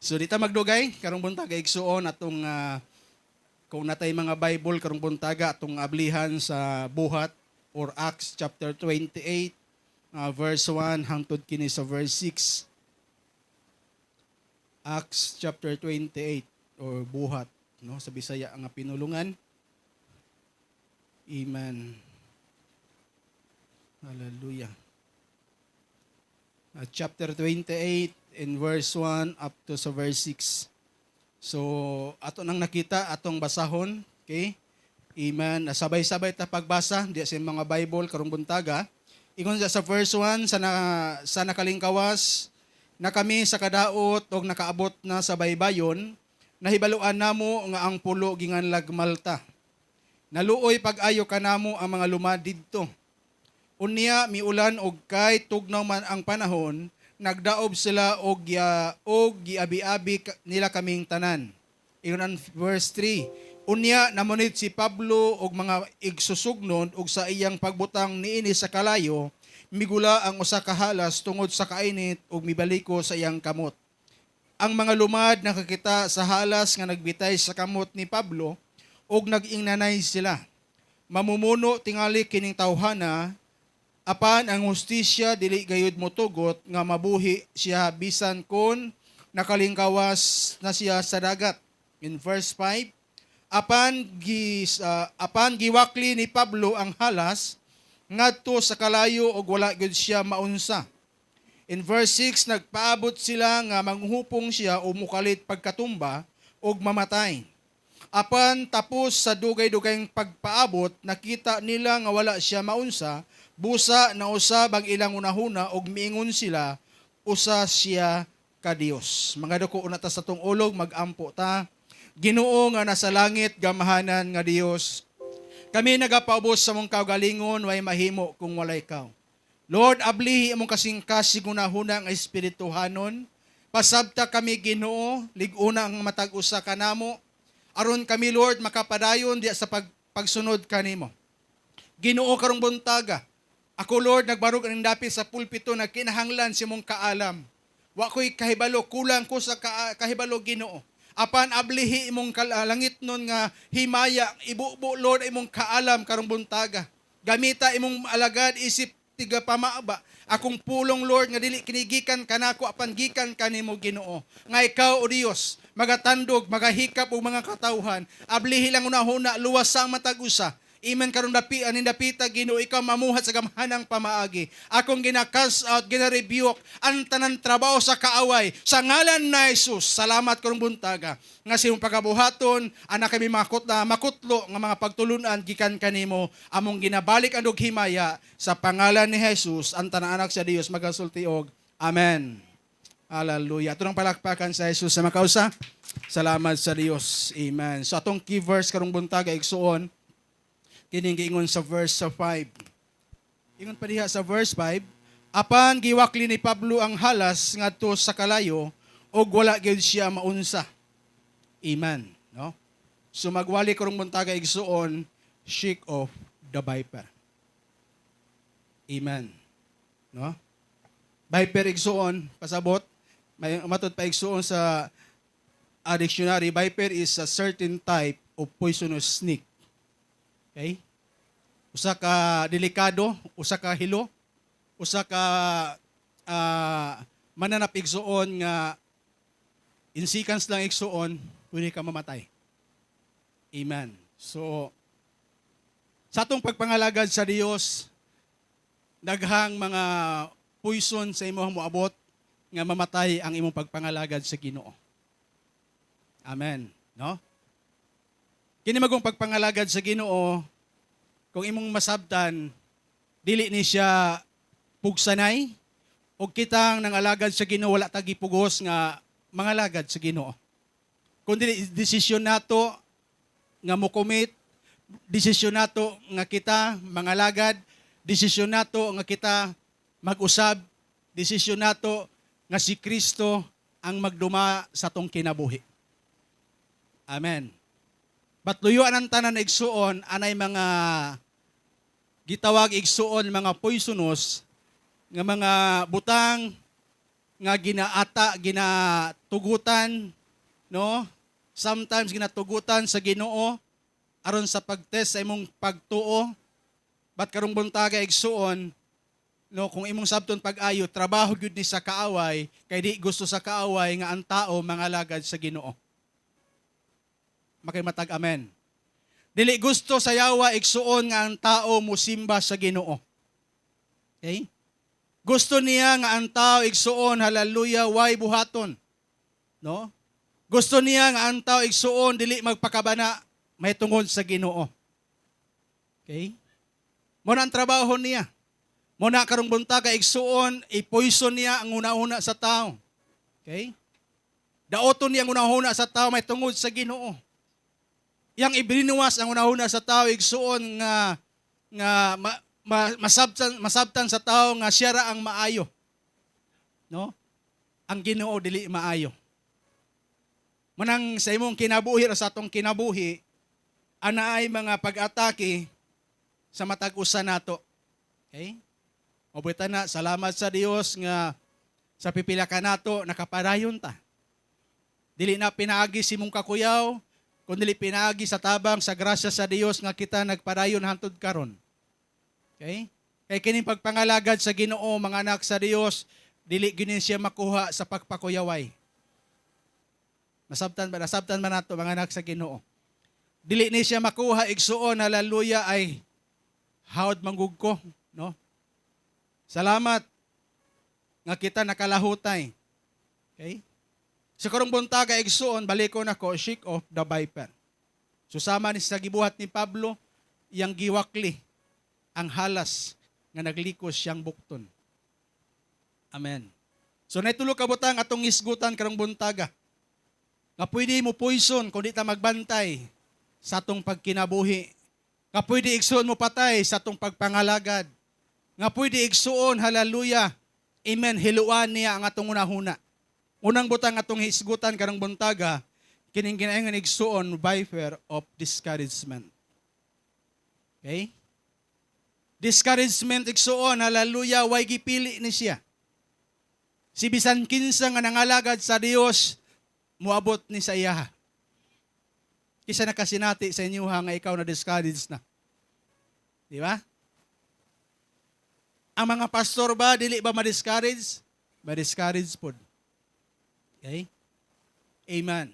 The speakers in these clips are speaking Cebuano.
So di ta magdugay karong buntaga, igsuon, atong kung natay mga Bible karong buntaga, atong ablihan sa Buhat or Acts chapter 28 verse 1 hangtod kini sa verse 6. Acts chapter 28 or Buhat, no, sa Bisaya nga pinulungan. Amen. Hallelujah. Chapter 28 in verse 1 up to sa verse 6. So, ato nang nakita, atong basahon, okay? Amen. Sabay-sabay ta pagbasa di sa mga Bible karong buntaga. Ingon sa verse 1, sa nakalingkawas na kami sa kadaot og nakaabot na sa baybayon, nahibaluan namo nga ang pulo ginganlag Malta. Naluoy pag-ayo kanamo ang mga lumad didto. Unya miulan og kay tugnaw man ang panahon, nagdaob sila og giabi-abi nila kaming tanan. Ingon ang verse 3. Unya namunit si Pablo og mga igsusugnon og sa iyang pagbutang niini sa kalayo, migula ang usa ka halas tungod sa kainit ug mibaliko sa iyang kamot. Ang mga lumad nakakita sa halas nga nagbitay sa kamot ni Pablo ug nag-ingnanay sila, "Mamumuno tingali kining tawhana, apan ang hustisya dili gayud motugot nga mabuhi siya bisan kon nakalingkawas na siya sa dagat." In verse 5, apan giwakli ni Pablo ang halas ngadto sa kalayo ug wala gyud siya maunsa. In verse 6, nagpaabot sila nga manghupong siya o mukalit pagkatumba ug mamatay. Apan tapos sa dugay-dugayng pagpaabot, nakita nila nga wala siya maunsa, busa na usab ang ilang unahuna ug miingon sila, "Usa siya ka Dios." Mga duko una ta sa tong ulog, magampo ta. Ginoo nga nasa langit, gamhanan nga Dios, kami nagapaubos sa mong kaugalingon, way mahimo kung walay ikaw. Lord, ablihi among kasing-kasing hunahuna nga espirituhanon. Pasabta kami, Ginoo, lig-una ang matag usa kanamo. Aron kami, Lord, makapadayon diya sa pagsunod kanimo. Ginoo, karong buntaga, ako, Lord, nagbarog ang dapit sa pulpito, nagkinahanglan sa imong kaalam. Wa ko'y kahibalo, kulang ko sa kahibalo, Ginoo. Apan ablihi imong langit nun nga himaya, ibubo, Lord, imong kaalam karong buntaga. Gamita imong alagad isip tiga pamaaba. Akong pulong, Lord, nga dili kini gikan kanako apan gikan kanimo, Ginoo. Nga ikaw, o Dios, magatandog, magahikap og mga katawhan. Ablihi lang unahuna, luwas sa matag usa. Iman karon dapi aning dapita, Ginoo, ikaw mamuhat sa gamhanang pamaagi. Akong gina-cast out, gina-rebuke ang tanan trabaho sa kaaway sa ngalan na Jesus. Salamat karong buntaga nga sa imong pagabuhaton anak kami makot na makutlo nga mga pagtulunan gikan kanimo. Among ginabalik ang himaya sa pangalan ni Jesus. Ang tanan anak sa Dios magasulti og Amen. Hallelujah. Ato nang palakpakan sa Jesus sa makausa. Salamat sa Dios. Amen. So atong key verse karong buntaga, igsuon, kining giingon sa verse sa 5. Ingon pa diha sa verse 5, apan giwakli ni Pablo ang halas ngadto sa kalayo ug wala gyud siya maunsa. Amen, no? So magwali karong buntaga, igsuon, shake off the viper. Amen. No? Viper, igsuon, pasabot, may matud pa, igsuon, sa dictionary, viper is a certain type of poisonous snake. Okay? Usa ka delikado, usa ka hilo, usa ka mananap, igsuon, nga in seconds lang, igsuon, pwede ka mamatay. Amen. So, sa atong pagpangalagad sa Dios, daghang mga poison sa imong moabot nga mamatay ang imong pagpangalagad sa Ginoo. Amen. No? Kini magong pagpangalagad sa Ginoo, kung imong masabtan, dili ni siya pugsanay, o kitang nangalagad sa Ginoo, wala ta gipugos nga mangalagad sa Ginoo. Kung dili desisyon nato nga mo commit, desisyon nato nga kita mangalagad, desisyon nato nga kita mag-usab, desisyon nato nga si Kristo ang magduma sa atong kinabuhi. Amen. Batluyoan ang tanan, igsuon, anay mga gitawag, igsuon, mga poisonous nga mga butang nga ginaata, ginatugutan, no? Sometimes ginatugutan sa Ginoo aron sa pagtest sa imong pagtuo. But karong buntaga, igsuon, no, kung imong sabton pag-ayo, trabaho gyud ni sa kaaway kay di gusto sa kaaway nga ang tao mangalagad sa Ginoo. Makimatag amen. Dili gusto sa yawa, igsuon, nga ang tao musimba sa Ginoo. Okay? Gusto niya nga ang tao, igsuon, hallelujah, way buhaton. No? Gusto niya nga ang tao, igsuon, dili magpakabana may tungod sa Ginoo. Okay? Mao na ang trabaho niya. Mao na karong buntaga, igsuon, ipoison niya ang una-una sa tao. Okay? Daoton niya ang una-una sa tao may tungod sa Ginoo. Iyang ibrainwash ang una-una sa tao, igsuon, nga nga ma, ma, masabtan masabtan sa tao nga siya ra ang maayo. No? Ang Ginoo dili maayo. Manang sa imong kinabuhi o sa atong kinabuhi, ana ay mga pag-atake sa matag usa nato. Okay? Mabuta na, salamat sa Dios nga sa pipila ka nato nakapadayon ta. Dili na pinaagi sa imong kakuyaw, kun dili pinaagi sa tabang sa grasya sa Dios nga kita nagpadayon hantod karon. Okay? Kay kining pagpangalagad sa Ginoo, mga anak sa Dios, dili ginin siya makuha sa pagpakuyaway. Nasabtan ba? Nasabtan ba nato, mga anak sa Ginoo? Dili ni siya makuha, igsuon, hallelujah, ay hawd manggug ko, no? Salamat nga kita nakalahutay. Okay? Sa karong buntaga, igsuon, balikon ako, shake off the viper. So sama ni sa gibuhat ni Pablo, iyang giwakli ang halas nga naglikos siyang bukton. Amen. So naitulo ka butang atong isgutan karong buntaga. Nga pwede mo poison kung di ta magbantay sa atong pagkinabuhi. Nga pwede, igsuon, mo patay sa atong pagpangalagad. Nga pwede, igsuon, hallelujah, amen, hiluan niya ang atong unahuna. Unang butang atong hisgutan karong buntaga, kining ginaingon, igsuon, viper of discouragement. Okay? Discouragement, igsuon, hallelujah, way gipili ni siya. Si bisan kinsa nga nangalagad sa Dios, muabot ni sa iya. Kisa nakasinati sa inyo ha, nga ikaw na discouraged na. Di ba? Ang mga pastor ba, dili ba ma-discourage? Ma-discourage pod. Okay? Amen.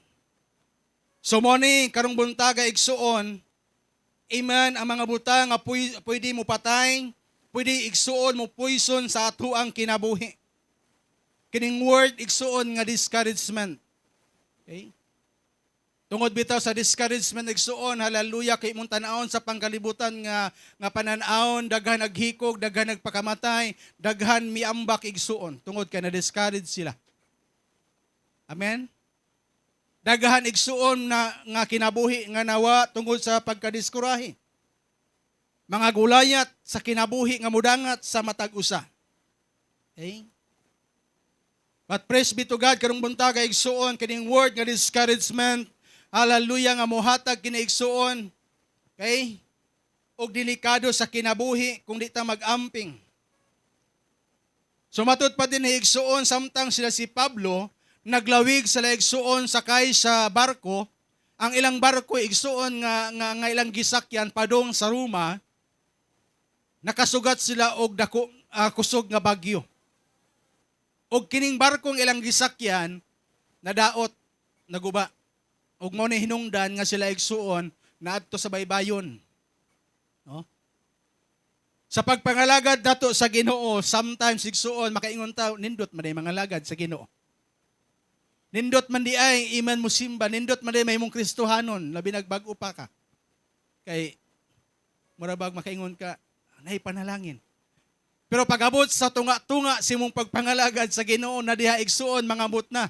So mao ni karong buntaga, igsuon, amen, ang mga butang nga pwede mo patay, pwede, igsuon, mo poison sa atoang kinabuhi. Kining word, igsuon, nga discouragement. Okay? Tungod bitaw sa discouragement, igsuon, hallelujah, kay imong tan-awon sa pangkalibutan nga nga panan-awon, daghan naghikog, daghan nagpakamatay, daghan miambak, igsuon, tungod kay na discourage sila. Amen. Daghan, igsuon, na nga kinabuhi nga nawa tungod sa pagkadiskurahi. Mga gulayat sa kinabuhi nga mudangat sa matag usa. Okay? But praise be to God, karong buntaga, igsuon, kining word nga discouragement, hallelujah, nga mohatag kini, igsuon, okay? Og delikado sa kinabuhi kung di ta mag-amping. So matud pa din, igsuon, samtang sila si Pablo naglawig sa igsuon sakay sa barko, ang ilang barko, igsuon, nga nga, nga ilang gisakyan padung sa Roma, nakasugat sila og dako kusog nga bagyo. Og kining barkong ilang gisakyan nadaot, naguba. Og mao ni hinungdan nga sila, igsuon, naadto sa baybayon. No? Sa pagpangalagad nato sa Ginoo, sometimes, igsuon, makaingon ta, nindot man mga lagad sa Ginoo. Nindot man di ay iman mo simba, nindot man di may mong Kristohanon, labi nagbag-o pa ka. Kay mura bag makaingon ka, nay panalangin. Pero pag-abot sa tunga-tunga sa imong pagpangalagad sa Ginoo na diha, igsuon, mangabot na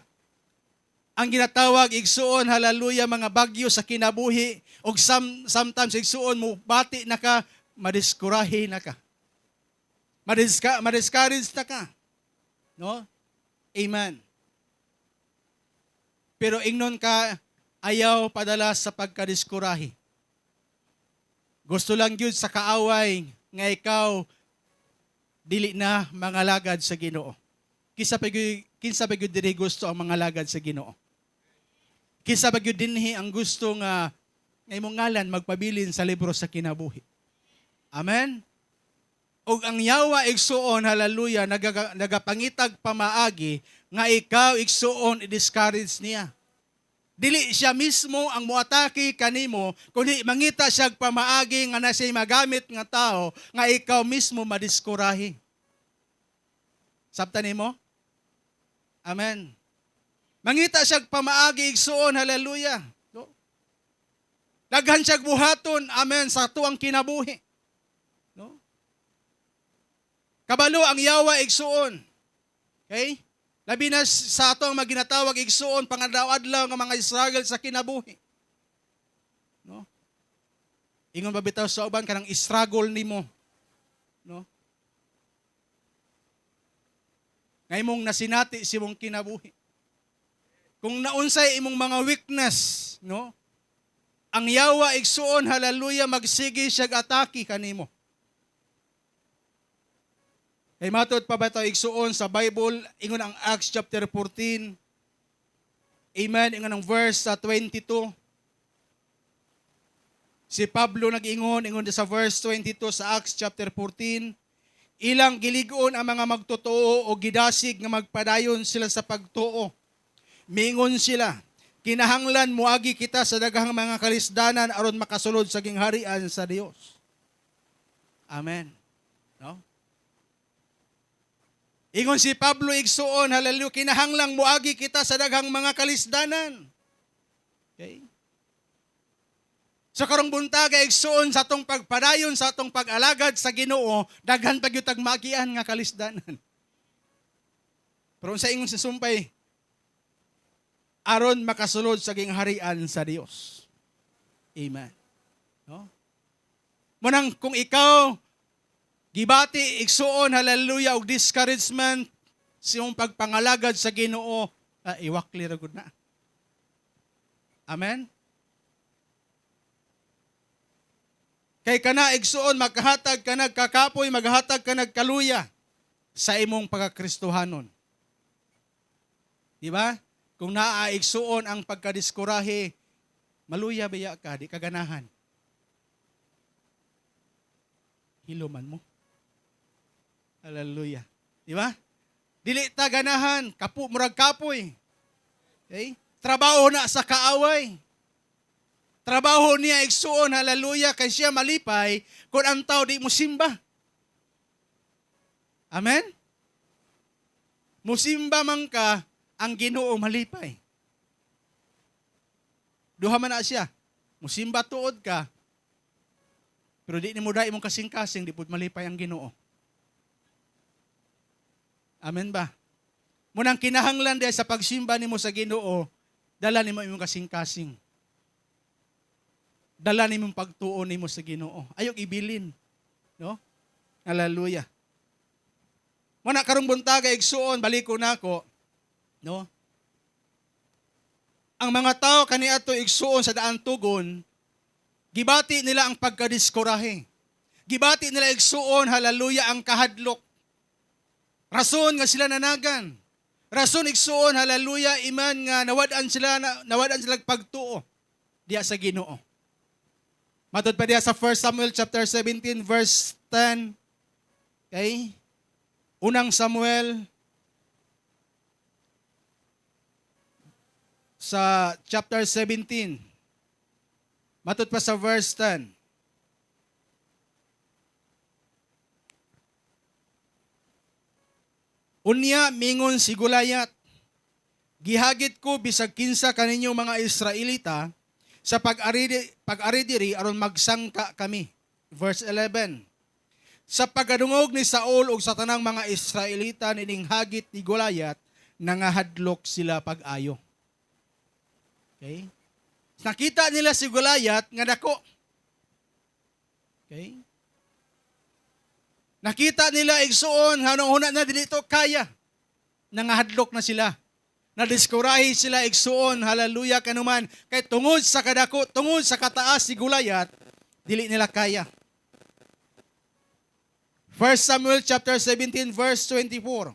ang ginatawag, igsuon, hallelujah, mga bagyo sa kinabuhi og sometimes, igsuon, mo bati na ka, madiskurahe na ka. Madiscourage na ka. No? Amen. Pero ingnon ka, ayaw padala sa pagkadiskurahe. Gusto lang gyud sa kaaway nga ikaw dili na mangalagad sa Ginoo. Kisa pa gyud Kinsa ba gyud diri gusto ang mga lagad sa Ginoo? Kinsa ba gyud dinhi ang gusto nga nga imong ngalan magpabilin sa libro sa kinabuhi? Amen? Ug ang yawa, igsuon, hallelujah, nagapangitag pamaagi nga ikaw, igsuon, i-discourage niya. Dili siya mismo ang muatake kanimo, kundi mangita siya pamaagi nga na siya'y magamit nga tao nga ikaw mismo madiskurahi. Sabta nimo? Amen. Mangita siya pamaagi, igsuon, hallelujah. No? Daghan siya buhaton, amen, sa tuang kinabuhi. No? Kabalo ang yawa, igsuon. Okay? Labi na sa ato ang maginatawag, igsuon, pangadlaw-adlaw nga mga struggle sa kinabuhi. No? Ingon ba bitaw sa uban kanang struggle nimo? No? Nga imong nasinati sa imong kinabuhi. Kung naunsay imong mga weakness, no? Ang yawa, igsuon, hallelujah, magsige siya atake kanimo. Kay matod pa ba ito, igsuon, sa Bible, ingon ang Acts chapter 14. Amen, ingon ang verse sa 22. Si Pablo nag-ingon, ingon sa verse 22 sa Acts chapter 14, ilang gilig-on ang mga magtotoo o gidasig nga magpadayon sila sa pagtuo. Mingon sila, "Kinahanglan muagi kita sa daghang mga kalisdanan aron makasulod sa gingharian sa Dios." Amen. No? Ingon si Pablo, igsuon, hallelujah, kinahanglang muagi kita sa daghang mga kalisdanan. Okay? Sa karong buntaga, igsuon, sa atong pagpadayon, sa atong pag-alagad sa Ginoo, daghan pa gyud tag maagian nga kalisdanan. Pero unsa ingon sa sumpay? Aron makasulod sa gingharian sa Dios. Amen. No? Munang kung ikaw gibati, igsuon, hallelujah, og discouragement sa imong pagpangalagad sa Ginoo, iwakli ra gud na. Amen. Kay kana, igsuon, maghatag ka nagkakapoy, maghatag ka nagkaluya sa imong pagkakristohanon. Di ba? Kung naa, igsuon, ang pagkadiskurahe, maluya biya ka, di ka ganahan. Hiluman mo. Hallelujah. Di ba? Dili ta ganahan, kapu murag kapoy. Okay? Trabaho na sa kaaway. Trabaho niya, igsuon, hallelujah, kay siya malipay kung ang tao di mo simba. Amen? Musimba man ka, ang Ginoo malipay. Duha man na siya. Musimba tuod ka, pero di nimo dai imong kasing-kasing, di pud malipay ang Ginoo. Amen ba? Munang kinahanglan diay sa pagsimba nimo sa Ginoo, dala nimo imong kasing-kasing. Dala nimo pagtuo nimo sa Ginoo. Ayok ibilin. No? Hallelujah. Muna karong buntaga, igsuon, baliko nako, no? Ang mga tao kaniadto, igsuon, sa daan tugon, gibati nila ang pagkadiskurahe. Gibati nila, igsuon, hallelujah, ang kahadlok. Rason nga sila nanagan. Rason, igsuon, hallelujah, iman nga nawad-an sila pagtuo diya sa Ginoo. Matod pa diya sa 1 Samuel chapter 17 verse 10. Okay? Unang Samuel sa chapter 17. Matod pa sa verse 10. Unya mingon si Goliath, "Gihagit ko bisag kinsa kaninyo mga Israelita sa pag-ari diri aron magsangka kami." Verse 11. Sa pagkadungog ni Saul ug sa tanang mga Israelita nining hagit ni Goliath, nangahadlok sila pag-ayo. Okay? Nakita nila si Goliath nga dako. Okay? Nakita nila, igsuon, nga na dili to kaya. Nangahadlok na sila. Nadiskurahi sila, igsuon, hallelujah, kanuman. Kay tungod sa kadako, tungod sa kataas si Goliath, dili nila kaya. 1 Samuel chapter 17 verse 24.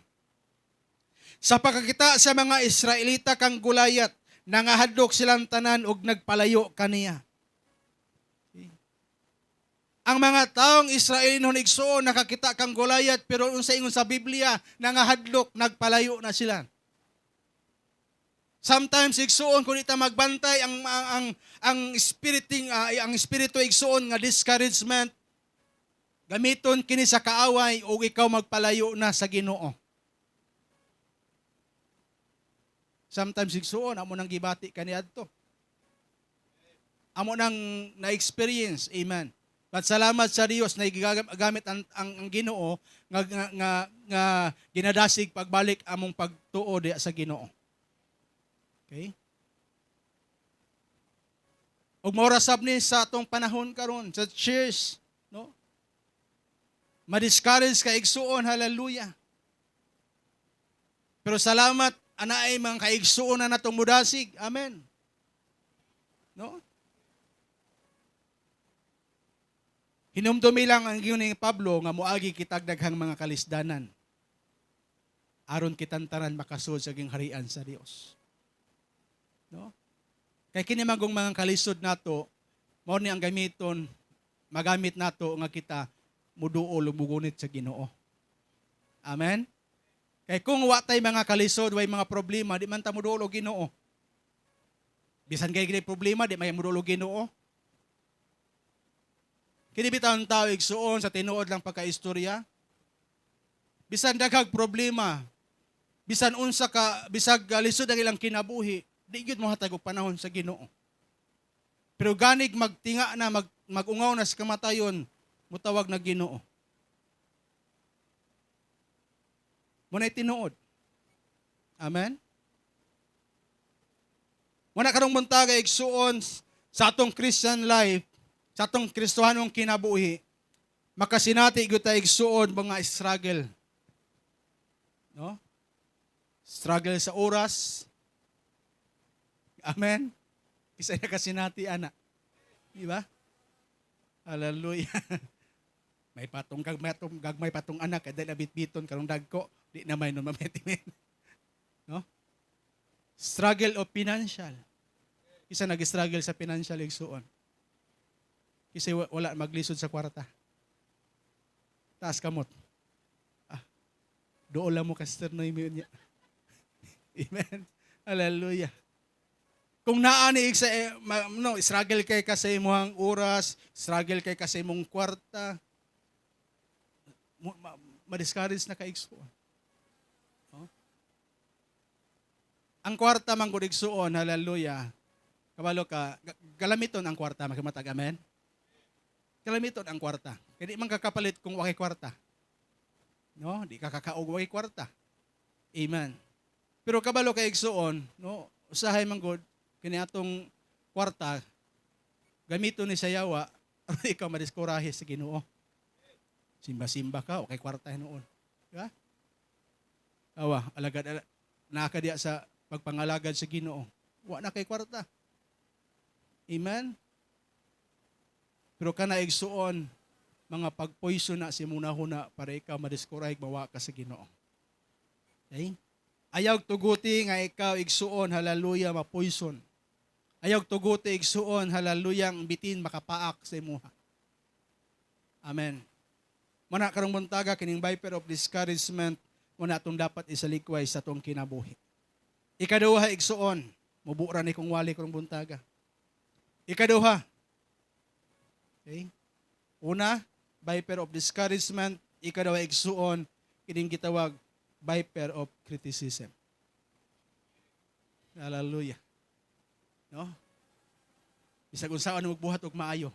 Sa pagkakita sa mga Israelita kang Goliath, nangahadlok silang tanan og nagpalayo kaniya. Ang mga taong Israel noon, igsuon, nakakita kang Goliath, pero unsa ingon sa Biblia, nangahadlok, nagpalayo na sila. Sometimes, igsuon, kung di ta magbantay, ang espiritu, igsuon, nga discouragement, gamiton kini sa kaaway o ikaw magpalayo na sa Ginoo. Sometimes, igsuon, amo nang gibati kaniadto. Amo nang na-experience, amen. But salamat sa Dios na gigamit ang Ginoo nga ginadasig pagbalik among pagtuo diya sa Ginoo. Okay? Ug mao ra sab ni sa atong panahon karon sa church, no? Ma-discourage ka, igsuon, hallelujah. Pero salamat anaay mga kaigsuon na natong mudasig. Amen. No? Hinumdumi lang ang giyon ni Pablo nga moagi kitag daghang mga kalisdanan aron kitang tanan makasud sa gingharian sa Dios. No? Kay kini magong mga kalisod nato, mao ni ang gamiton, magamit nato nga kita muduol ug mugunit sa Ginoo. Amen. Kay kung wa tay mga kalisod, way mga problema, di man ta muduol og Ginoo. Bisan kay kini problema, di may muduol og Ginoo. Kini bitaw ang tao, igsuon, sa tinuod lang pagkaistorya. Bisan daghag problema, bisan unsa ka, bisag lisod ang ilang kinabuhi, di gyud mohatag og panahon sa Ginoo. Pero ganig magtinga na, magungaw na sa kamatayon, mutawag na Ginoo. Muna'y tinuod. Amen? Muna karong buntaga, igsuon, sa atong Christian life, sa atong Kristohanong kinabuhi, makasinati gyud ta, igsuon, mga struggle. No? Struggle sa oras. Amen? Isa na kasinati, ana. Di ba? Hallelujah. May patong gagmay, patong gagmay patong anak kay dali bitbiton karong dagko, di na may no mametimen. No? Struggle of financial. Isa nag-struggle sa financial, igsuon. Kasi wala maglisod sa kwarta. Taas kamot. Ah, dool lang mo ka, Sister Noemi niya. Amen. Hallelujah. Kung naa ni sa no, struggle kay ka sa imong oras, struggle kay ka sa imong kwarta, ma-discourage na ka, igsuon. No? Ang kwarta man gud, igsuon, hallelujah. Kabalo ka, galamiton ang kwarta, makimatag, amen? Galamiton ang kwarta. Kaya di man kakapalit kung wakay kwarta. No, di ka kakaog wakay kwarta. Amen. Pero kabalo kay, igsuon, no, usahay man gud kini atong kwarta gamiton ni sa yawa aron ikaw madiskurahe sa Ginoo. Simba-simba ka, okay kwarta noon. Di ba? Awa, alagad naa ka diya sa pagpangalagad sa Ginoo. Wa na kay kwarta. Amen. Pero kana, igsuon, mga pagpoison na si huna para ikaw madiskurahe, mawa ka sa Ginoo. Okay? Ayaw tuguti nga ikaw, igsuon, hallelujah, mapoison. Ayaw tuguti, igsuon, hallelujah, ang bitin makapaak sa imuha. Amen. Muna karong buntaga, kining viper of discouragement muna atong dapat isalikway sa atong kinabuhi. Ikaduha, igsuon, mubura ni kong wali karong buntaga. Ikaduha. Okay? Una, viper of discouragement. Ikaduha, igsuon, kining gitawag viper of criticism. Hallelujah. No? Bisag unsaon magbuhat og maayo,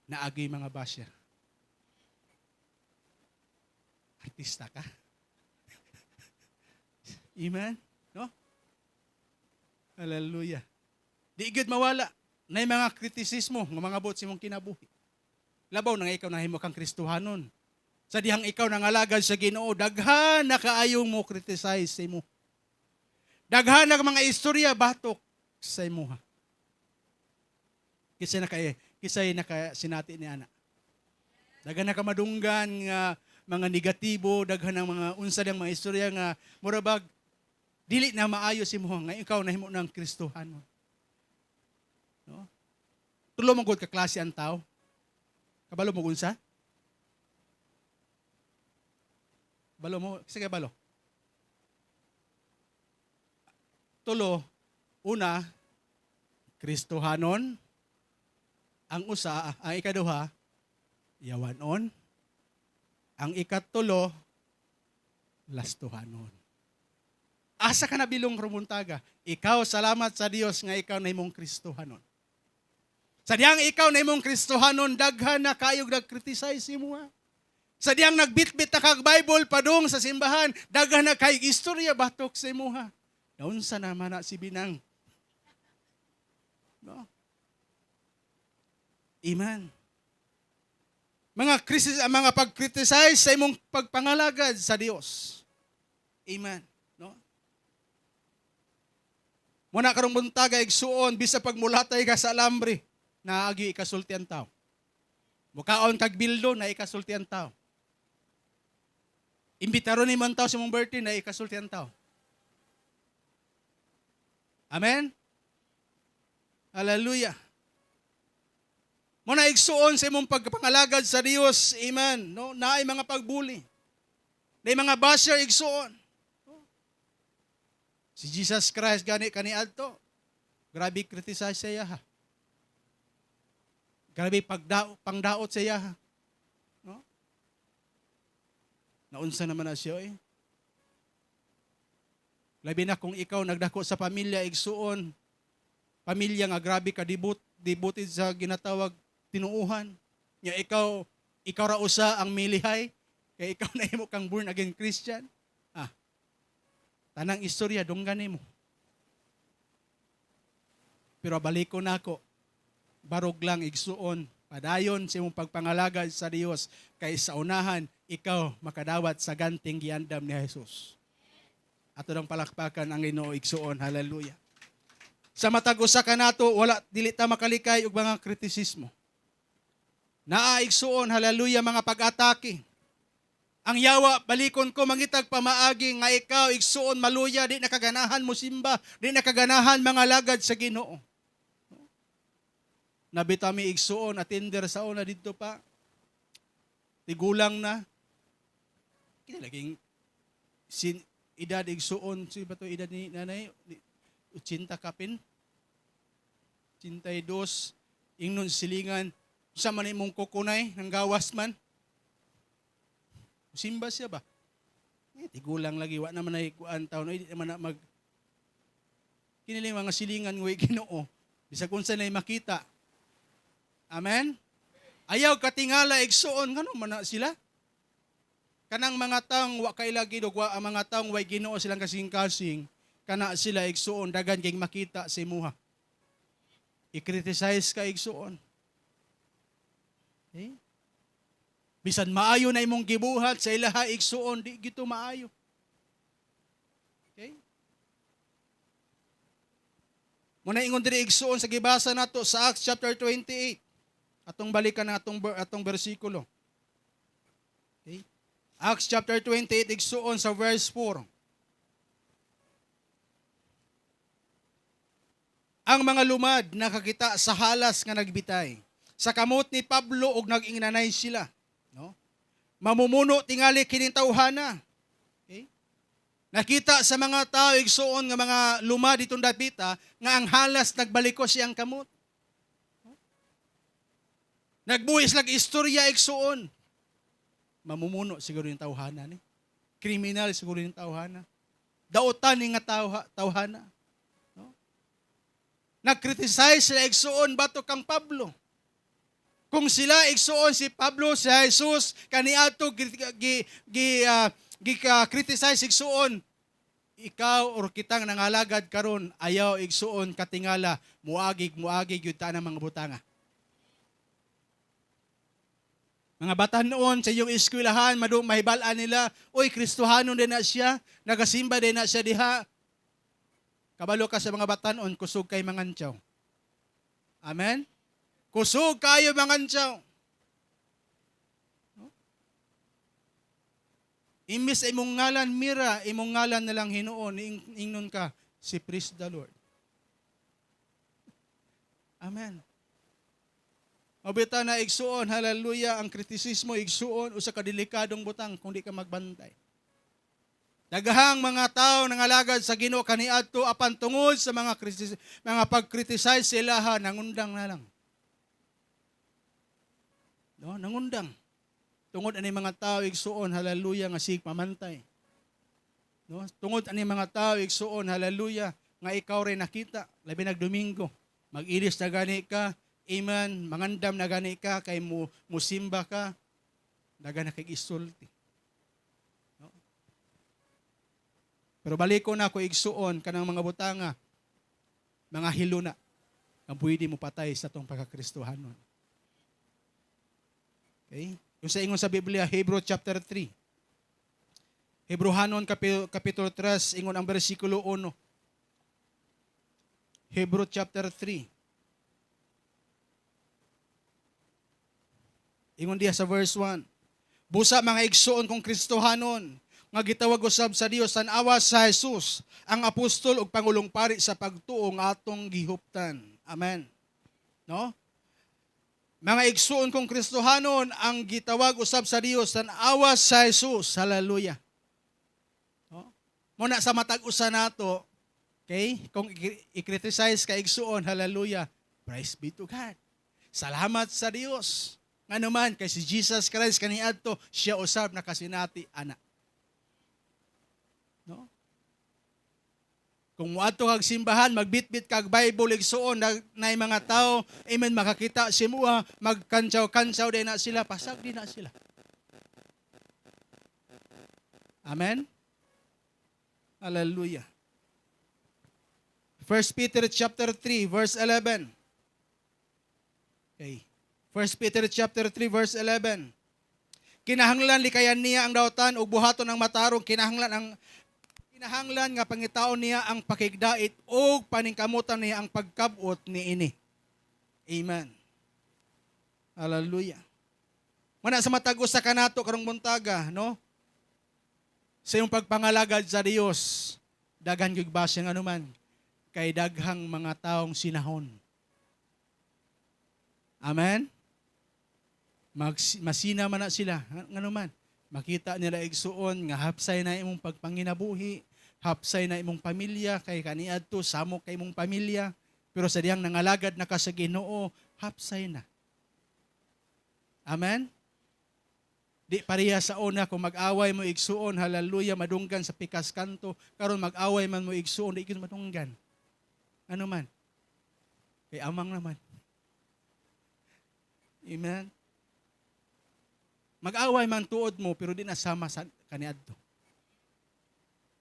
naagi mga basher. Artista ka. Amen? No? Hallelujah. Di gyud mawala na mga kritisismo nga mga bot sa imong kinabuhi. Labaw na nga ikaw nahimo kang Kristohanon. Sa dihang ikaw nangalagad sa Ginoo, daghan na kaayong mo criticize sa imo. Daghan na mga istorya batok sa imuha. Kisay naka sinati ni ana. Daghan na ka madunggan nga mga negatibo, daghan ng mga unsa diyang mga istorya nga mura bag Dili na maayo si mo nga ikaw nahimo ng Kristohanon. No? Tulo man gud ka klase ang tao. Kabalo mo unsa? Balo mo, sige balo. Tulo, una, Kristohanon. Ang usa, ang ikaduha, yawanon. Ang ikatulo, lastuhanon. Asa ka nabilong rumuntaga? Ikaw, salamat sa Dios nga ikaw na imong Kristohanon. Sa diyang ikaw na imong Kristohanon, daghan na kayog nag-criticize imo ha. Sa diyang nagbitbit na kag Bible padung sa simbahan, daghan na kay istorya batok sa imuha. Naunsa naman na si Binang. No? Amen. Mga krisis, ang mga pag-criticize sa imong pagpangalagad sa Dios. Amen. No? Muna karong buntaga igsuon bisa pagmulatay ka sa alambre, naagi ikasulti ang tao. Mukaon kag bildo na ikasulti ang tao. Imbitaron ni man tao sa imong birthday na ikasulti ang tao. Amen? Hallelujah. Muna igsuon sa imong pagpangalagad sa Dios, amen, no? Naay mga pagbuli. Naay mga basher igsuon. Si Jesus Christ gani kaniadto. Grabe criticize siya ha. Grabe pangdaot siya ha. No? Naunsa naman na siya eh. Labi na kung ikaw nagdako sa pamilya igsuon, pamilya nga grabe ka devoted sa ginatawag tinuuhan. Nya ikaw ra usa ang milihay kay ikaw na imo kang born again Christian. Ah. Tanang istorya dunggan nimo. Pero baliko nako. Barog lang igsuon, padayon sa imong pagpangalagad sa Dios kay sa unahan ikaw makadawat sa ganting giandam ni Jesus. Ato nang palakpakan ang Ginoo igsuon. Hallelujah. Sa matag usa ka nato wala dili ta makalikay og mga kritisismo. Naa igsuon, hallelujah, mga pag-atake. Ang yawa, balikon ko, mangitag pamaagi nga ikaw igsuon maluya, di nakaganahan mo simba, di nakaganahan mga lagad sa Ginoo. Nabitami igsuon, attender sa una didto pa. Tigulang na. Kini laging sin edad igsuon, si ba to edad ni nanay? 80 kapin. 82, ingnon silingan, sa man imong kukunay, nang gawas man. Simba siya ba? Eh, tigulang lagi, wa naman ay kuan taon, ay, di naman na mag kiniling mga silingan ngoy Ginoo. Bisag unsa na makita. Amen? Ayaw katingala igsuon ngano man na sila? Kanang mga taong wa kaila Ginoo, wa ang mga taong way Ginoo silang kasing-kasing, kana sila igsuon daghan kay makita sa imuha. I-criticize ka igsuon. Eh? Bisan maayo na imong gibuhat sa ilaha igsuon, di gito maayo. Okay? Muna ingon diri igsuon sa gibasa nato sa Acts chapter 28. Atong balikan ang atong bersikulo. Okay? Acts chapter 28 igsuon sa verse 4. Ang mga lumad nakakita sa halas nga nagbitay. Sa kamot ni Pablo og nag-ingnanay sila, no? Mamumuno tingali kining tawhana. Okay? Nakita sa mga tao igsuon nga mga lumad ditong dapita nga ang halas nagbaliko siyang kamot. Nagbuhis lag istorya igsuon. Mamumuno siguro yung tawhana ni. Kriminal siguro yung tawhana. Dautan ni nga tawhana. No? Nag-criticize sila igsuon bato kang Pablo. Kung sila igsuon si Pablo, si Jesus, kaniadto gi-criticize igsuon, ikaw or kitang nangalagad karon ayaw igsuon katingala, muagig yun ta ng mga butanga. Mga batanon sa iyong eskwelahan, mahibal-an nila, uy, Kristohanon din na siya, nagasimba din na siya diha. Kabalo ka sa mga batanon, kusog kay mangantyaw. Amen? Kusog kayo mangantyaw. No? Imbes sa imong ngalan Mira, imong ngalan na lang hinuon, ingnon ka, si praise the Lord. Amen. Mabita na, igsuon, hallelujah, ang kritisismo, igsuon, usa ka delikadong butang kung di ka magbantay. Daghang mga tao nangalagad sa Ginoo kaniadto, apan tungod sa mga pag-criticize sila, nangundang na lang. No, nangundang. Tungod ani mga tao, igsuon, hallelujah, nga sig pamantay. No? Tungod ani mga tao, igsuon, hallelujah, nga ikaw rin nakita, labi nag Domingo. Mag-ilis na gani ka, amen, mangandam na gani ka kay mo musimba ka, daga na kay isulti. No? Pero balik ko na ako, igsuon, kanang mga butanga, mga hiluna, nga pwede mo patay sa tong pagkakristohanon. Okay? Yung sa ingon sa Biblia, Hebrew chapter 3. Hebrehanon kapitulo 3, ingon ang bersikulo 1. Hebrew chapter 3. Ingon diha sa verse 1. Busa, mga igsuon kong Kristohanon, nga gitawag usab sa Dios, tan-awa sa Jesus, ang apostol ug pangulong pari sa pagtuo nga atong gihuptan. Amen. No? Mga igsuon kong Kristohanon, ang gitawag usab sa Dios, tan-awa sa Jesus. Hallelujah. No? Muna sa matag usa nato, okay? Kung i-criticize ka, igsuon, hallelujah, praise be to God. Salamat sa Dios. Ngano man kay si Jesus Christ kaniadto, siya usab nakasinati ana. No? Kung muadto kag simbahan, magbitbit kag Bible, igsuon, na, na mga tao, amen, makakita si mua, magkantsaw-kantsaw din na sila, pasag din na sila. Amen? Hallelujah. 1 Peter chapter 3 verse 11. Okay. 1 Peter chapter 3 verse 11. Kinahanglan likayan niya ang dautan ug buhaton ang matarong, kinahanglan nga pangitaon niya ang pakigdait ug paningkamutan niya ang pagkabot niini. Amen. Hallelujah. Mana sa matag usa kanato karong buntaga, no? Sa iyong pagpangalagad sa Dios, daghan gyud base, anuman kay daghang mga taong sinahon. Amen. Masina man na sila, ngano man makita nila, igsuon, nga hapsay na imong pagpanginabuhi, hapsay na imong pamilya, kay kaniadto samok kay imong pamilya, pero sa diyang nangalagad na ka sa Ginoo, hapsay na. Amen. Di pareha sa una, kung mag-away mo, igsuon, hallelujah, madunggan sa pikas kanto. Karon mag-away man mo, igsuon, di gyud madunggan. Ano man? Kay amang naman. Amen. Mag-away man tuod mo, pero di na sama sa kaniadto.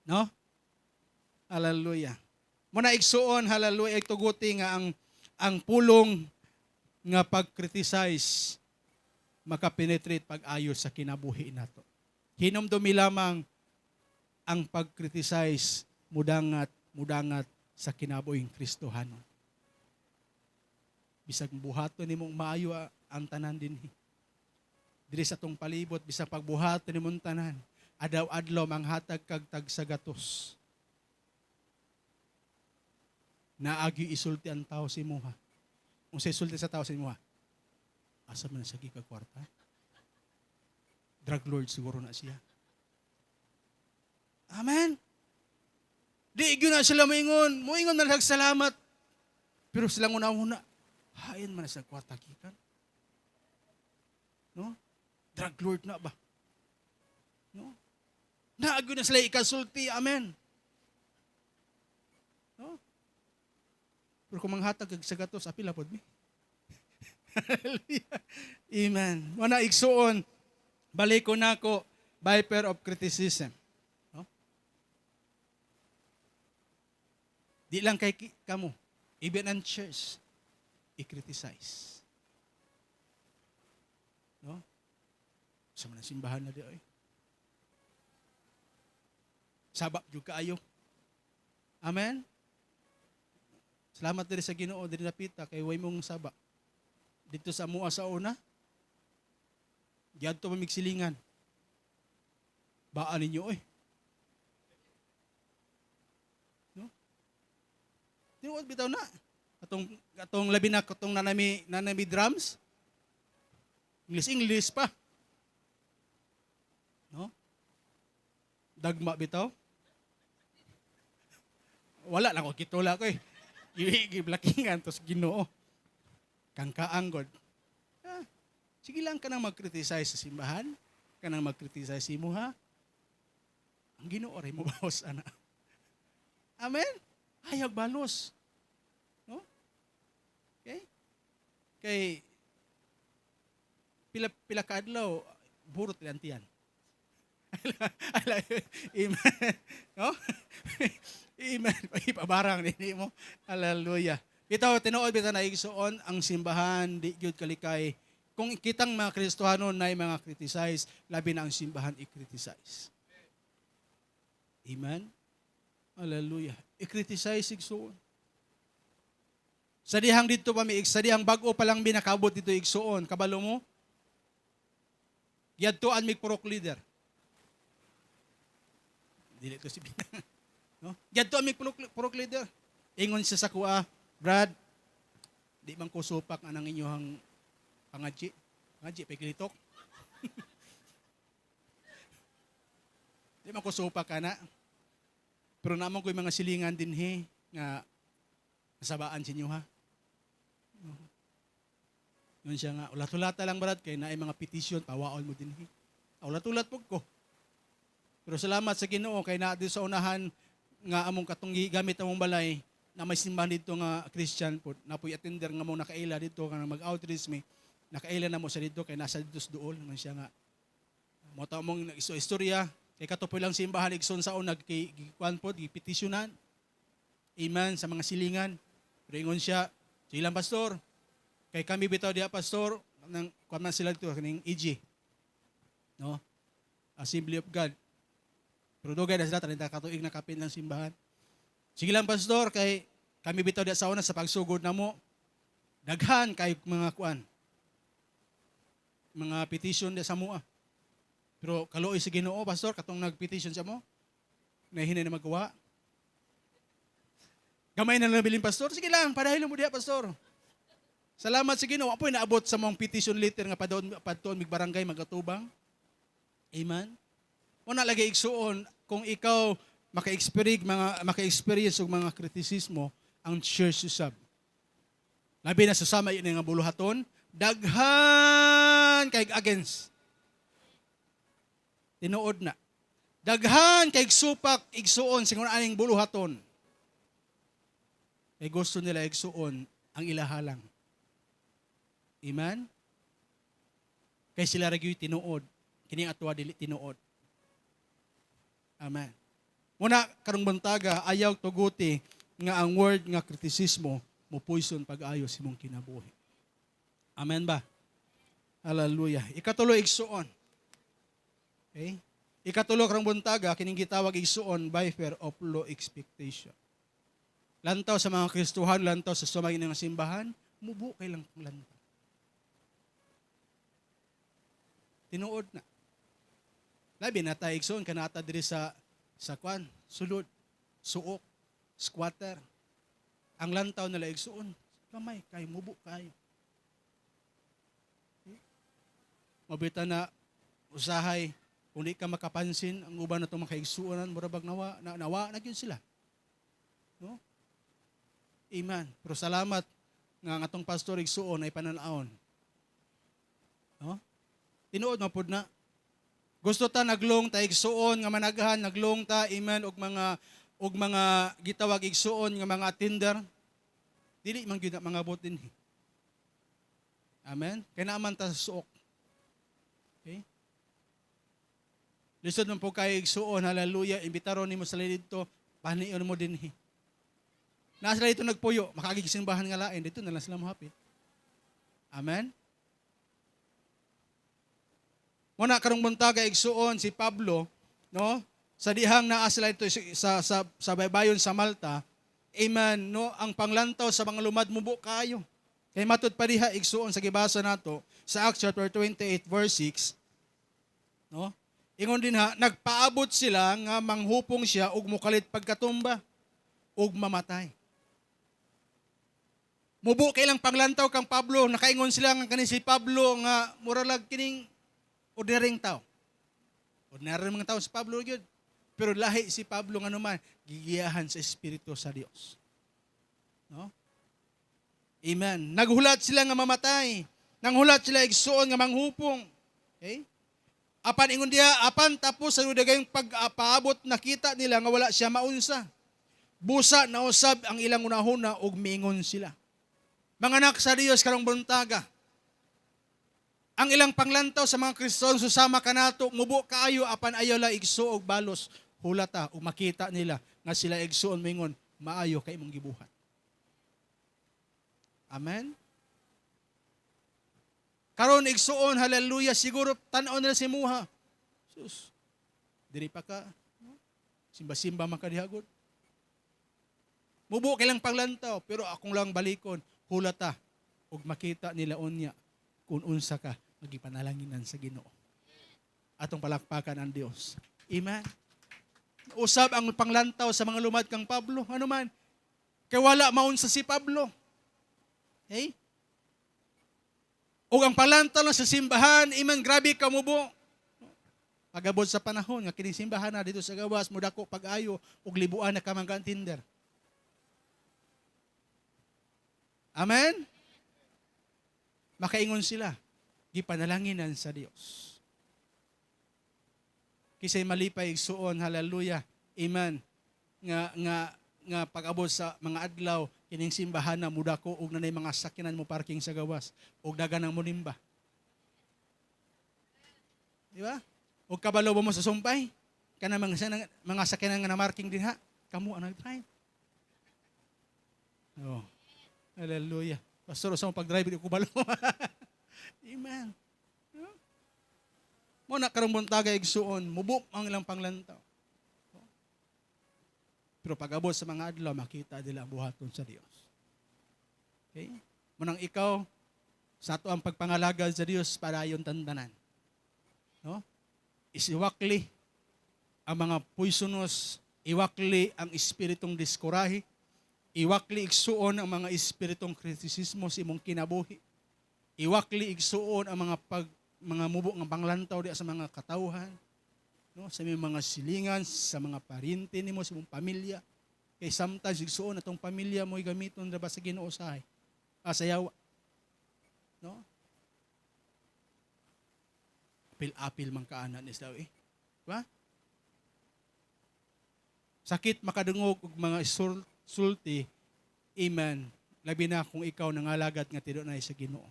No? Hallelujah. Muna, igsuon, hallelujah, tuguti nga ang pulong nga pag-criticize makapenetrate pag-ayo sa kinabuhi nato. Hinumdumi lamang, ang pag-criticize mudangat mudangat sa kinabuhing Kristohanon. Bisag buhaton nimong maayo ang tanan dinhi. Diri sa tong palibot, bisag pagbuhaton nimong tanan, adaw-adlaw manghatag kag tag sa gatos. Naagi isulti ang tao sa imuha. Kung sa isulti sa tao sa imuha, asa man sa kag kwarta? Drug lord siguro na siya. Amen. Di gyud na sila moingon. Moingon na lang salamat. Pero silang una-una, hain man na sa kwarta gikan. No? Drug lord na ba? No? Naagyo na sila ikasulti. Amen. No? Pero kung manghatag kag sa gatos, apila pod mi. Hallelujah. Amen. Wana, igsuon, balik ko nako, viper of criticism. No? Di lang kay kamo, even ang church, i-criticize. No? Sa mga simbahan na di ay. Saba jud kaayo. Amen. Salamat diri sa Ginoo diri napita kay way mong saba. Dito sa mua sa una, giadto mamigsilingan. Baan ninyo eh. No? Tinuod bitaw na. Atong labi na katong nanami drums. English English pa. No? Dagma bitaw. Wala lang ko kitula ko eh. Giblakingan tos Ginoo. Kangkaang God. Ah, sige lang ka nang mag-criticize sa simbahan, ka nang mag-criticize sa imuha. Ang Ginoo ray mo bawas ana. Amen? Ayaw balos. No? Okay? Kay pila pila ka adlaw burot ilang tiyan. Amen. No? Amen. Ipabarang nini mo. Hallelujah. Bitaw tinuod bitaw na, igsuon, ang simbahan di gyud kalikay. Kung kitang mga Kristohano na mga criticize, labi na ang simbahan i-criticize. Amen. Hallelujah. I-criticize, igsuon. Sa dihang dito pa mi, sa dihang bag-o pa lang binakabot dito, igsuon, kabalo mo? Giadtuan mig purok leader. Dili to si Bina. No? Giadtuan mig purok leader. Ingon siya sa kuha, "Brad, di man ko supak anang inyong pangadji." Pangadji, pigilitok. "Di man ko supak ana. Pero naman ko yung mga silingan dinhi nga nasabaan sa inyo ha." Yun siya nga, "Ulat-ulata lang, Brad, kay naay mga petition, pawaon mo dinhi." Ulat-ulat po ko. Pero salamat sa Ginoo kay naa dito sa unahan nga among katong gamit among balay na may simbahan dito nga Christian po. Napoy attender nga mo nakaila dito nga mag-outreach mi. Nakaila na mo sa dito kay nasa dito sa duol man siya nga mo ta mong nag istorya kay kato po lang simbahan, igsoon, sa una kay gikuan pod gipetisyonan. Amen, sa mga silingan. Pero ingon siya, "Sige lang, pastor. Kay kami bitaw diha, pastor, nang kuan man sila dito kaning EG. No? Assembly of God. Pero dugay na sila, 30 ka tuig na kapin ng simbahan. Sige lang, pastor, kay kami bitaw diha sa una sa pagsugod na mo. Daghan kay mga kuan. Mga petition diha sa mua. Pero kaluoy sa Ginoo, pastor, katong nagpetition sa mo, nahinay na magawa. Gamay na lang nabilin, pastor. Sige lang, padayon mo diha, pastor. Salamat sa Ginoo. Apoy naabot sa mong petition letter nga padon padtuon mig barangay magatubang." Amen. Una lagi, igsuon, kung ikaw maka-experience og mga kritisismo, ang church usab. Labi na sa sama yun nga buluhaton, daghan kay against. Tinuod na. Daghan kay supak, igsuon, singon aning buluhaton. Kay gusto nila, igsuon, ang ilahalang. Amen? Kay sila ra gyud tinuod. Kini atwa dili tinuod. Amen. Muna karong buntaga, ayaw tuguti nga ang word nga kritisismo mo poison pag-ayo sa imong kinabuhi. Amen ba? Hallelujah. Ikatulo, igsuon. Okay? Ikatulo karong buntaga, kining gitawag, igsuon, by fear of low expectation. Lantaw sa mga Kristuhan, lantaw sa sumagi ng simbahan, mubo kay lang lantaw. Tinuod na. Labi na tayo, igsuon, kanata diri sa kwan, sulod, suok, squatter. Ang lantaw nila, igsuon, kamay kay mubo kayo. Okay? Mabita na usahay kung di ka makapansin ang uban na itong makaigsuonan, mura bag nawa na, nawa na gyud sila. No? Amen. Pero salamat nga ang atong pastor, igsuon, ay pananawon. No? Tinuod man pud na. Gusto ta naglong ta, igsuon, nga managhan, naglong ta, amen, og mga gitawag, igsuon, nga mga attender. Dili man gyud na mga dinhi. Amen. Kay naaman ta sa suok. Okay? Lisod man po kay, igsuon, hallelujah, imbitaron nimo sa didto, panion mo dinhi. Naa sila dito nagpuyo, makaagig simbahan nga lain, dito na lang sila mohapit. Amen? Muna karong buntaga, igsuon, si Pablo, no? Sa dihang naa sila ito sa baybayon sa Malta, amen, no, ang panglantaw sa mga lumad mubo kayo. Kay matud pa diha, igsuon, sa gibasa nato sa Acts chapter 28 verse 6, no? Ingon din ha, nagpaabot sila nga manghupong siya ug mukalit pagkatumba ug mamatay. Mubo kay ilang panglantaw kang Pablo, nakaingon sila nga kani si Pablo nga muralag kining ordinaryong tao. Ordinary mga tao si Pablo gyud. Pero lahi si Pablo nga naman gigiyahan sa Espiritu sa Dios. No? Amen. Naghulat sila nga mamatay. Nanghulat sila, igsuon, nga manghupong. Okay? Apan ingon diha, apan tapos sa dagayong pagpaabot, nakita nila nga wala siya maunsa. Busa nausab ang ilang unahuna ug miingon sila. Mga anak sa Dios karong buntaga, ang ilang panglantaw sa mga Kristohanon susama kanato mubo kaayo, apan ayaw la, igsuon, og balos hulata ug makita nila nga sila, igsuon, mingon, "Maayo kay imong gibuhat." Amen. Karon, igsuon, hallelujah, siguro tan-aw nila si muha. Sus. Diri pa ka. Simba-simba man ka diha gud. Mubo kay lang panglantaw, pero akong lang balikon, hulata ug makita nila unya kung unsa ka magipanalanginan sa Ginoo. Atong palakpakan ang Dios. Amen. Usab ang panglantaw sa mga lumad kang Pablo. Ano man? Kay wala maunsa si Pablo. Okay? O ang panglantaw lang sa simbahan, iman, grabe ka mubo. Pagabot sa panahon nga kining simbahan na dito sa gawas mudako pag-ayo ug libuan na ka mga tinder. Amen? Makaingon sila, gipanalanginan sa Dios. Kisay malipay, igsuon, hallelujah, amen, nga nga nga pag-abot sa mga adlaw kining simbahan na mudako ug nanay mga sakyanan mo parking sa gawas ug dagan ang munimba. Di ba? Ug kabalo ba mo sa sumpay? Kana mga sakyanan nga na-marking dinha, kamo ang nag-drive. Oh. Hallelujah. Pastor, sa mo pag-drive, di ko balo. Amen. Mo na karong buntaga, igsuon, mubo ang ilang panglantaw. Pero pag-abot sa mga adlaw, makita nila ang buhaton sa Dios. Okay? Munang ikaw, sa ato ang pagpangalagad sa Dios para ayon tandanan. No? Isiwakli ang mga poisonous, iwakli ang espiritong diskurahi, iwakli, igsuon, ang mga espiritong kritisismo sa imong kinabuhi. Iwakli, igsuon, ang mga mubo nga panglantaw di sa mga katawhan, no, sa imong mga silingan, sa mga paryente nimo, sa imong pamilya. Kay sometimes, igsuon, atong pamilya mo gamiton ra ba sa Ginoo usahay? Ah, sa yawa. No? Apil-apil man kaana ni sila eh. Diba? Sakit makadungog og mga sulti, amen, labi na kung ikaw nangalagat nga tidunay sa Ginoo.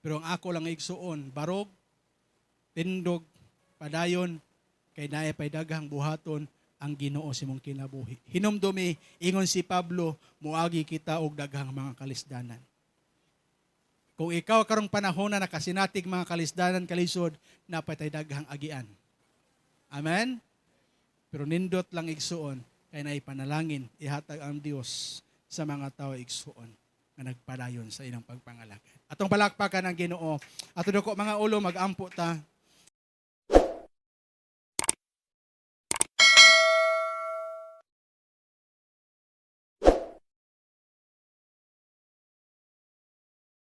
Pero ang ako lang, igsuon, barog, tindog, padayon, kay naay pay daghang buhaton ang Ginoo sa imong kinabuhi. Hinumdumi, ingon si Pablo, muagi kita og daghang mga kalisdanan. Kung ikaw karong panahon na nakasinatig mga kalisdanan, kalisod, napatay daghang agian. Amen? Pero nindot lang, igsuon, kay naipanalangin, ihatag ang Dios sa mga tao, igsuon, nga nagpadayon sa ilang pagpangalagad. Atong palakpakan ang Ginoo. Ato duko mga ulo, magampo ta.